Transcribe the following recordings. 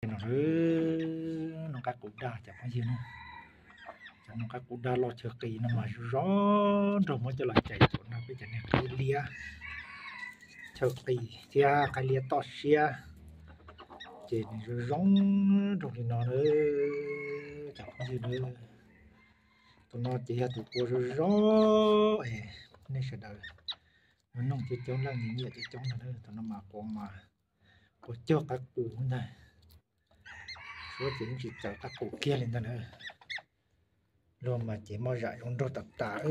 No, noj qab qus daj cov phooj ywg na. Cov noj qab qus daj loj chaw qis no mas zoo zoo nraug, muab coj los cais tuaj no peb cov niag qaib liab chaw qis thiab qaib liab toj siab, ces nws zoo zoo nraug li no na cov phooj ywg na. Tus no ces yog tus qua zoo zoo es nej sawv daws noj coob coob, leej nyiam coob coob ntag na. Tus no mas qua mas qua cog qab qus ntag. Suab ces yeej tsis txawv qab qus kiag li ntag na. Luag mas ces moj zam zoo nraug tas tas.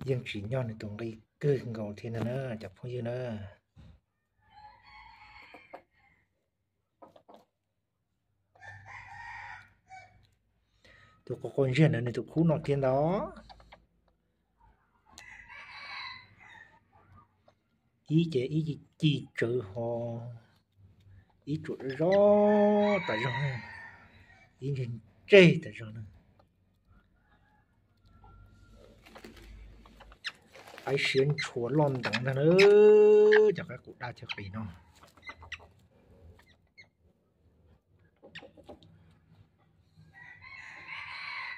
Yeej tsim nyog nws tus nqi kawg nkaus thiab ntag na cov phooj ywg na. Tus qua qua ntsiag ntawd nws tus khub no kiag ntag. Ib ces ib ci ci tsawv ho, ib tsuam zoo tas zog na, ib ntseg ntseg tas zog na. Qaib siab ntshua loj nteev ntag na, cov qaib qus daj chaw qis no.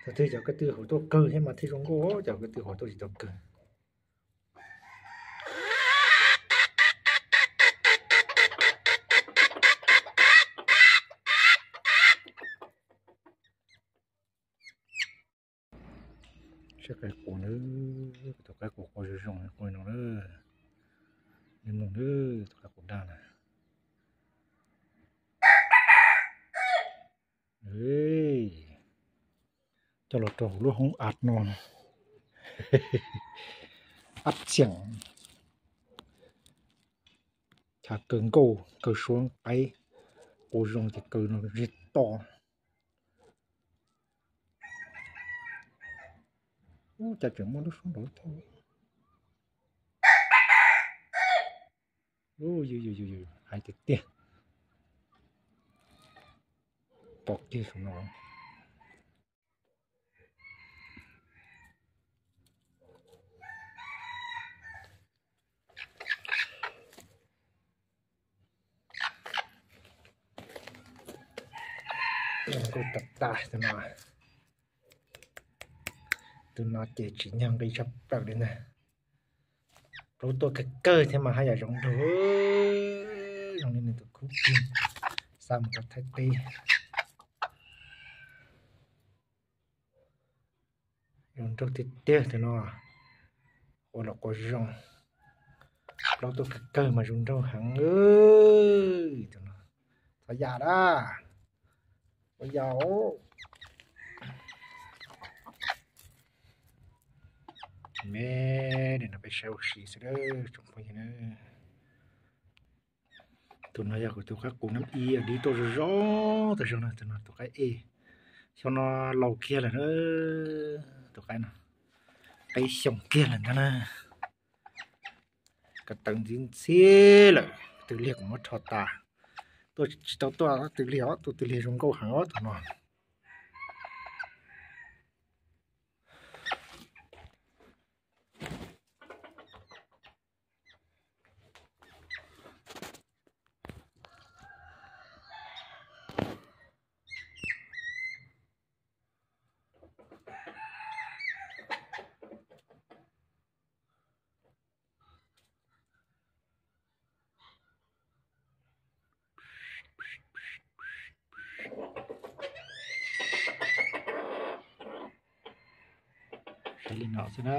Thaum twg cov ko tw hauv tuaj kawg thiab mas thiaj zoo nkauj, cov ko tw hauv tuaj tsis tau kawg. Saib qaib qus na, tus qaib qus qua zoo zoo qua no na. Nej mloog na, tus qaib qus daj na. Coj los rau hauv lub hoob at no, at xiam, chav kaw nkauj kaw suab qaib, qua zoo ces kaw no zig to. Ub, cas tseem muaj lub suab nraud thiab. Hais tiag tiag, pom kiag saum no. Nkauj tas tas tus no. Tus no ces tsim nyog nqi tshaj plaws li ntag. Plaub tuaj kawg kawg thiab mas haj yam zoo nraug, zoo li nws tus khub kiag. Xa mus rau Thaib teb. Zoo nraug tiag tiag tus no, qua los qua zoo. Plaub tuaj kawg kawg mas zoo nraug heev. Tus no, txhob yam na, ua yam. Me, no peb saib ua si xwb tsoom phooj ywg na. Tus no yog kuv tus qaib qus nab ib dib tuaj zoo zoo tas zog na, tus no tus qaib ej. Xyoo no laus kiag lawm na, tus qaib no, qaib xyoo kiag lawm ntag na. Ko taw ntxhib ntxhib lawm, tus liag kuv muab rho tas. Tuaj tsis tau tuaj tus liag os, tus liag zoo nkauj heev os tus no. Saib li no xwb na.